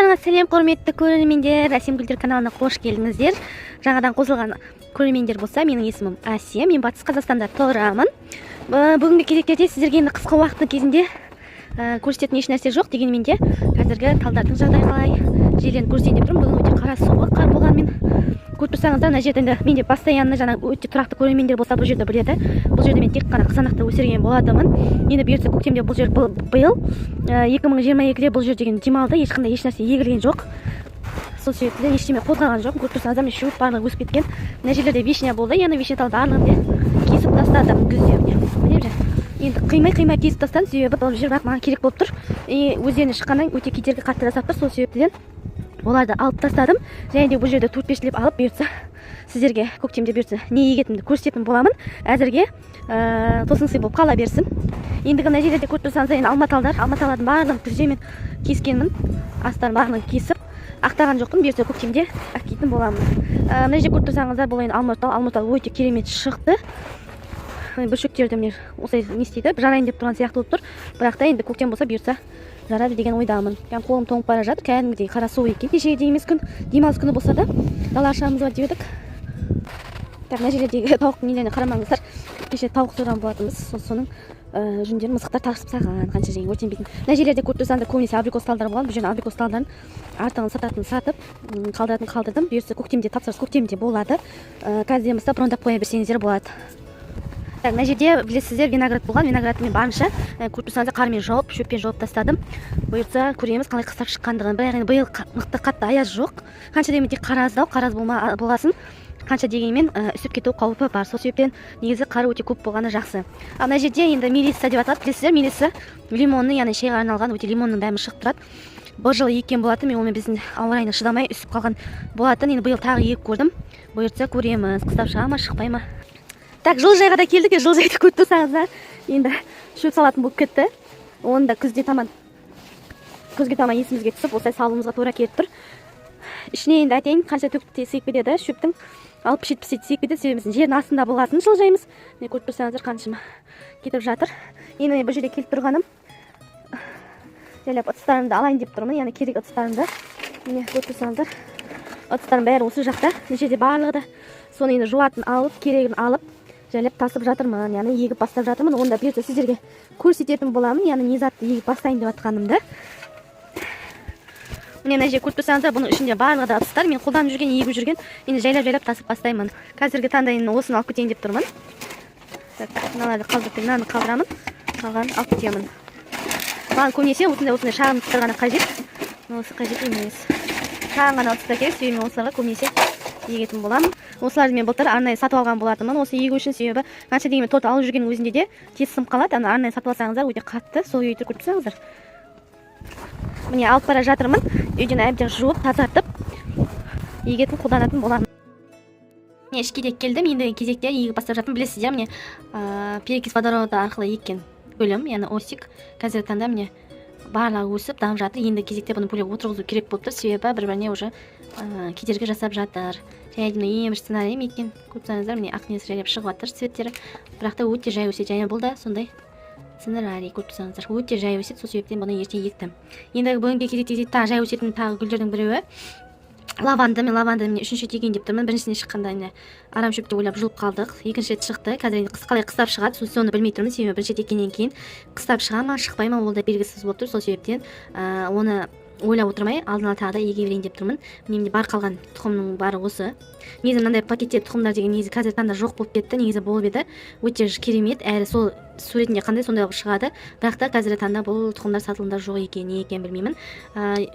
Барлықтарыңа сәлем, құрметті көрермендер! Әсем гүлдер каналына қош келдіңіздер! Жаңадан қосылған көрермендер болса, менің есімім Әсем, мен Батыс Қазақстанда тұрамын. Бүгінгі кезектерде сіздерге енді қысқы уақыттың кезінде көрсететін еш нәрсе жоқ. Дегенмен де қазіргі талдардың жағдайы қалай, жерлерін көрсетейін деп тұрмын. Бүгін өте қара суық қар болғанымен, көріп тұрсаңыздар, мына жерде енді менде постоянно жаңа өте тұрақты көрермендер болса, бұл жерді біледі. Бұл жерде мен тек қана қызанақты өсірген болатынмын. Енді бұйыртса, көктемде бұл жер биыл 2022-де бұл жер деген демалды, ешқандай ешнәрсе егілген жоқ. Сол себептен ештеме қозғалған жоқ. Көріп тұрсаңыздар, міне, шөп барлығы өсіп кеткен. Мына жерлерде вишня болды, яғни вишня талды барлығын да кесіп тастадым күзде. Міне, міне, енді қимай қимай кесіп тастадым, себебі бұл жер бірақ маған керек болып тұр и өздеріне шыққаннан өте кедергі қатты жасап тұр. Сол себептен оларды алып тастадым. Және де бұл жерде төрт беслеп алып, бұйыртса, сіздерге көктемде, бұйыртса, не егетінімді көрсететін боламын. Әзірге тосын сый болып қала берсін. Ендігі мына жерде көріп тұрсаңыздар, енді алма талдар, алма талдардың барлығын күзде мен кескенмін. Астарын барлығын кесіп, ақтаған жоқпын, бұйыртса, көктемде әкейтін боламын. Мына жерде көріп тұрсаңыздар, бұл енді алмұрт тал. Алмұрт тал өте керемет шықты. Бүршіктерді міне, осылай не істейді, жарайын деп тұрған сияқты болып тұр. Бірақ та енді көктем болса, бұйыртса, жарады деген ойдамын. Кәдімгі қолым тоңып бара жатыр, кәдімгідей қара суық екен. Кешегідей емес күн, демалыс күні болса да, далаға шығамыз ба деп едік. Так, мына жерлердегі тауықтың нелеріне қарамаңыздар. Кеше тауық сойған болатынбыз, соның жүндерін мысықтар тасып тастаған, қанша жерге өртенбейтін. Мына жерлерде көріп тұрсаңыздар, көбінесе абрикос талдары болған. Бұл жерде абрикос талдарын артығын сататын сатып, қалдыратын қалдырдым. Бұйыртса, көктемде тапсырыс көктемде болады. Қазірден бастап брондап қоя берсеңіздер болады. Так, мына жерде, білесіздер, виноград болған. Виноградты мен барынша, көріп тұрсаңыздар, қармен жауып, шөппен жауып тастадым. Бұйыртса, көреміз қалай қыстап шыққандығын. Бірақ енді биыл мықты қатты аяз жоқ. Қанша дегенмен тек қар аздау, қар аз болма болғасын, қанша дегенмен үсіп кету қаупі бар. Сол себептен негізі қар өте көп болғаны жақсы. Ал мына жерде енді мелисса деп аталады, білесіздер. Мелисса лимонный, яғни шайға арналған, өте лимонның дәмі шығып тұрады. Бір жылы еккен болатын мен, онымен біздің ауа райына шыдамай үсіп қалған болатын. Енді биыл тағы егіп көрдім. Бұйыртса, көреміз, қыстап шыға ма, шықпай ма. Так, жылыжайға да келдік. Жылыжайды көріп тұрсаңыздар, енді шөп салатын болып кетті. Оны да күзде таман, күзге таман есімізге түсіп, осылай салуымызға тура келіп тұр. Ішіне енді әтең қанша төкіп те сыйып кетеді, шөптің 60-70 сыйып кетеді, себебі біздің жердің астында болғасын жылыжайымыз. Міне, көріп тұрсаңыздар, қаншама кетіп жатыр. Енді мен бұл жерде келіп тұрғаным жайлап ыдыстарымды алайын деп тұрмын, яғни керек ыдыстарымды. Міне, көріп тұрсаңыздар, ыдыстардың бәрі осы жақта, мына жерде барлығы да. Соны енді жуатын алып, керегін алып, жайлап тасып жатырмын, яғни егіп бастап жатырмын. Оны да бұйыртса, сіздерге көрсететін боламын, яғни не затты егіп бастайын деп жатқанымды. Міне, мына жерде көріп тұрсаңыздар, бұның ішінде барлығы да ыдыстар, мен қолданып жүрген, егіп жүрген. Енді жайлап жайлап тасып бастаймын. Қазіргі таңда енді осыны алып кетейін деп тұрмын. Так, мыналарды қалдырып, мынаны қалдырамын, қалғанын алып кетемін. Маған көбінесе осындай осындай шағын ыдыстар ғана қажет, осы қажет емес. Шағын ғана ыдыстар керек, себебі мен осыларға көбінесе егетін боламын. Осыларды мен былтыр арнайы сатып алған болатынмын осы егу үшін, себебі қанша дегенмен торт алып жүргеннің өзінде де тез сынып қалады. Ана арнайы сатып алсаңыздар, өте қатты. Сол үйді көріп тұрсаңыздар, міне, алып бара жатырмын. Үйден әбден жуып, тазартып, егетін, қолданатын боламын. Міне, ішке де келдім. Енді кезекте егіп бастап жатырмын. Білесіздер, міне, перекись водорода арқылы еккен гүлім, яғни осик. Қазіргі таңда, міне, барлығы өсіп, дамып жатыр. Енді кезекте бұны бөлек отырғызу керек болып тұр, себебі бір біріне уже кедергі жасап жатыр. Және де мына ең бірінші сценариім екен, көріп тұрсаңыздар, міне, ақ несі жайлап шығып жатыр, цветтері. Бірақ та өте жай өседі. Және бұл да сондай сценарий, көріп тұрсаңыздар, өте жай өседі. Сол себептен бұны ерте ектім. Енді бүгінгі кезекте тағы жай өсетін тағы гүлдердің біреуі лаванда. Мен лаванда, міне, үшінші рет егейін деп тұрмын. Біріншісіне шыққанда міне, арам шөп деп ойлап, жұлып қалдық. Екінші рет шықты. Қазір енді қалай қыстап шығады, соны білмей тұрмын, себебі бірінші рет еккеннен кейін қыстап шыға ма, шықпай ма, ол да белгісіз болып тұр. Сол себептен оны ойлап отырмай, алдын ала тағы да еге берейін деп тұрмын. Міне, бар қалған тұқымның бары осы. Негізі мынандай пакетте тұқымдар деген негізі қазіргі таңда жоқ болып кетті. Негізі болып еді, өте керемет, әрі сол суретінде қандай, сондай болып шығады. Бірақ та қазіргі таңда бұл тұқымдар сатылымда жоқ екен, не екенін білмеймін.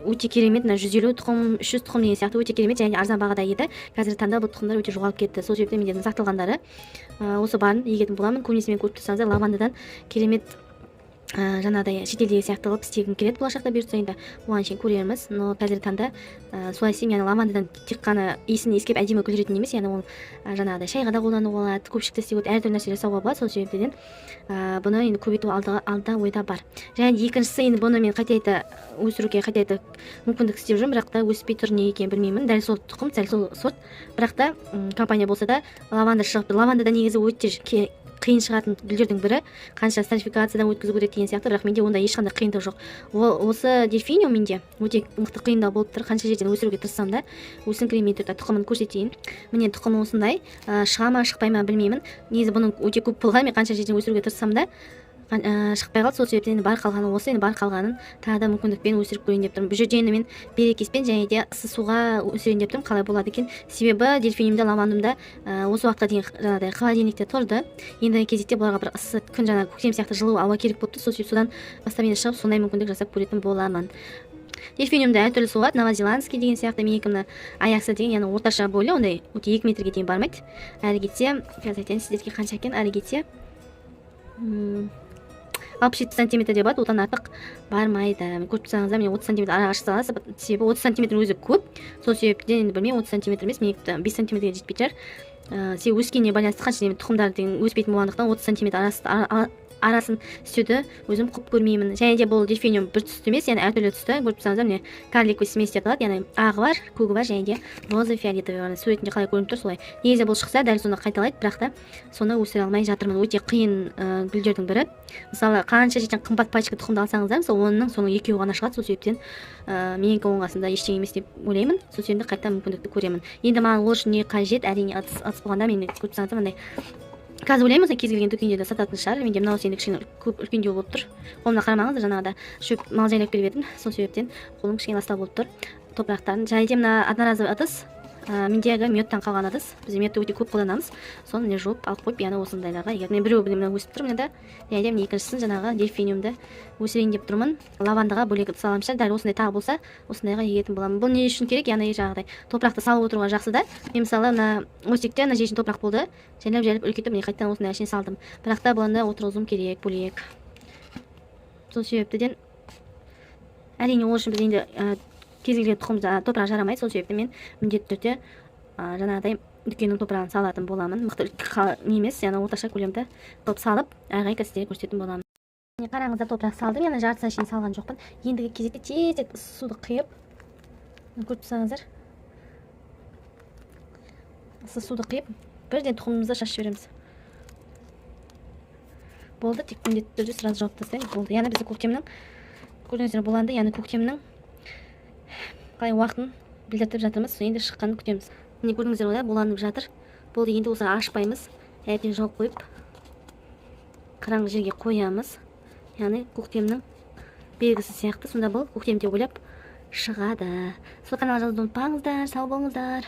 Өте керемет, мына 150 тұқым, 300 тұқым деген сияқты, өте керемет және арзан бағада еді. Қазіргі таңда бұл тұқымдар өте жоғалып кетті. Сол себептен менде сақталғандары осы барын егетін боламын. Көбінесе мен, көріп тұрсаңыздар, лавандадан керемет жаңағыдай шетелдегі сияқты қылып істегім келеді болашақта, бұйыртса. Енді оған шейін көрерміз. Но қазіргі таңда солай істеймін, яғни лавандадан тек қана иісін иіскеп, әдемі гүл ретінде емес, яғни ол жаңағыдай шайға да қолдануға болады, көпшікті істеуге болады, әртүрлі нәрсе жасауға болады. Сол себептен бұны енді көбейту алда ойда бар. Және екіншісі, енді бұны мен қайта қайта өсіруге, қайта қайта мүмкіндік істеп жүрмін, бірақ та өспей тұр, не екенін білмеймін. Дәл сол тұқым, дәл сол сорт, бірақ та компания болса да, лаванда шығыпты. Лаванда да негізі өте Қиын шығатын гүлдердің бірі, қанша стратификациядан өткізу керек деген сияқты. Бірақ менде ондай ешқандай қиындық жоқ. Осы дельфиниум менде өте мықты қиындау болып тұр. Қанша жерден өсіруге тырыссам да, өсіңкіремей тұр. Тұқымын көрсетейін. Міне, тұқымы осындай. Шыға ма, шықпай ма, білмеймін. Негізі бұның өте көп болған. Мен қанша жерден өсіруге тырыссам да, шықпай қалды. Сол себептен енді бар қалғаны осы. Енді бар қалғанын тағы да мүмкіндікпен өсіріп көрейін деп тұрмын. Бұл жерде енді мен перекиспен және де ыссы суға өсірейін деп тұрмын, қалай болады екен. Себебі дельфиниумда, лавандумда осы уақытқа дейін жаңағыдай холодильникте тұрды. Енді кезекте бұларға бір ыссы күн, жаңағы көктем сияқты жылу ауа керек болып тұр. Сол себепті содан бастап енді шығып, сондай мүмкіндік жасап көретін боламын. Дельфиниумда әртүрлі суға, новозеландский деген сияқты. Менікі мына Аякса деген, яғни орташа бойлы, ондай өте 2 метрге дейін бармайды. Әрі кетсе, қазір айтайын сіздерге қанша екен. Әрі кетсе 67 сантиметрде болады, одан артық бармайды. Көріп тұрсаңыздар, міне, 30 сантиметр ара қашықтық аласыз. Себебі 30 сантиметрдің өзі көп. Сол себептен енді білмеймін, 30 сантиметр емес, менікі 5 сантиметрге жетпейтін шығар. Себебі өскеніне байланысты, қанша дегенмен тұқымдар деген өспейтін болғандықтан, 30 сантиметр арасын істеуді өзім құп көрмеймін. Және де бұл дельфиниум бір түсті емес, яғни әртүрлі түсті. Көріп тұрсаңыздар, міне, карликовый смесь деп аталады, яғни ағы бар, көгі бар және де роза, фиолетовый бар. Суретінде қалай көрініп тұр, солай. Негізі бұл шықса, дәл соны қайталайды, бірақ та соны өсіре алмай жатырмын. Өте қиын гүлдердің бірі. Мысалы, қанша жерден қымбат пачка тұқымды алсаңыздар, мысалы, 10-ның соның екеуі ғана шығады. Сол себептен менікі оның қасында ештеңе емес деп ойлаймын. Сол себептен қайта мүмкіндікті көремін. Енді маған ол үшін не қажет? Әрине, ыдыс. Ыдыс болғанда, мен, көріп тұрсаңыздар, мындай қазір ойлаймын, осылай кез келген дүкенде де сататын шығар. Менде мынау енді кішкене көп, үлкендеу болып тұр. Қолыма қарамаңыздар, жаңағыда шөп, мал жайлап келіп едім, сол себептен қолым кішкене ластау болып тұр топырақтан. Және де мына одноразовый ыдыс, мендегі медтан қалған ыдыс. Біз медті өте көп қолданамыз. Соны, міне, жуып алып қойып, яғни осындайларға. Егер міне, біреуі мына өсіп тұр мына да, және де міне, екіншісін, жаңағы дельфиниумды өсірейін деп тұрмын. Лавандаға бөлек ыдыс аламын шығар. Дәл осындай тағы болса, осындайға егетін боламын. Бұл не үшін керек? Яғни жаңағыдай топырақты салып отыруға жақсы да. Мен, мысалы, мына өсекте мына жер топырақ болды, жайлап жайлап үлкейтіп, міне, қайтадан осындай ішіне салдым. Бірақ та бұны отырғызуым керек бөлек. Сол себептіден, әрине, ол үшін біз енді кез келген тұқым, топырақ жарамайды. Сол себепті мен міндетті түрде жаңағыдай дүкеннің топырағын салатын боламын. Мықты не емес, яғни орташа көлемді қылып салып, әрі қарай сіздерге көрсететін боламын. Міне, қараңыздар, топырақ салдым, яғни жартысына шейін салған жоқпын. Ендігі кезекте тез суды құйып, көріп тұрсаңыздар, ыссы суды құйып, бірден тұқымымызды шашып жібереміз. Болды, тек міндетті түрде сразу жауып тастаймыз. Болды. Яғни бізде көктемнің, көрдіңіздер, буланды, яғни көктемнің қалай уақытын білдіртіп жатырмыз. Енді шыққанын күтеміз. Міне, көрдіңіздер ғой, буланып жатыр. Болды, енді осыны ашпаймыз, әбден жауып қойып, қараңғы жерге қоямыз. Яғни көктемнің белгісі сияқты. Сонда бұл көктем деп ойлап шығады. Сол, каналға жазылуды ұмытпаңыздар. Сау болыңыздар.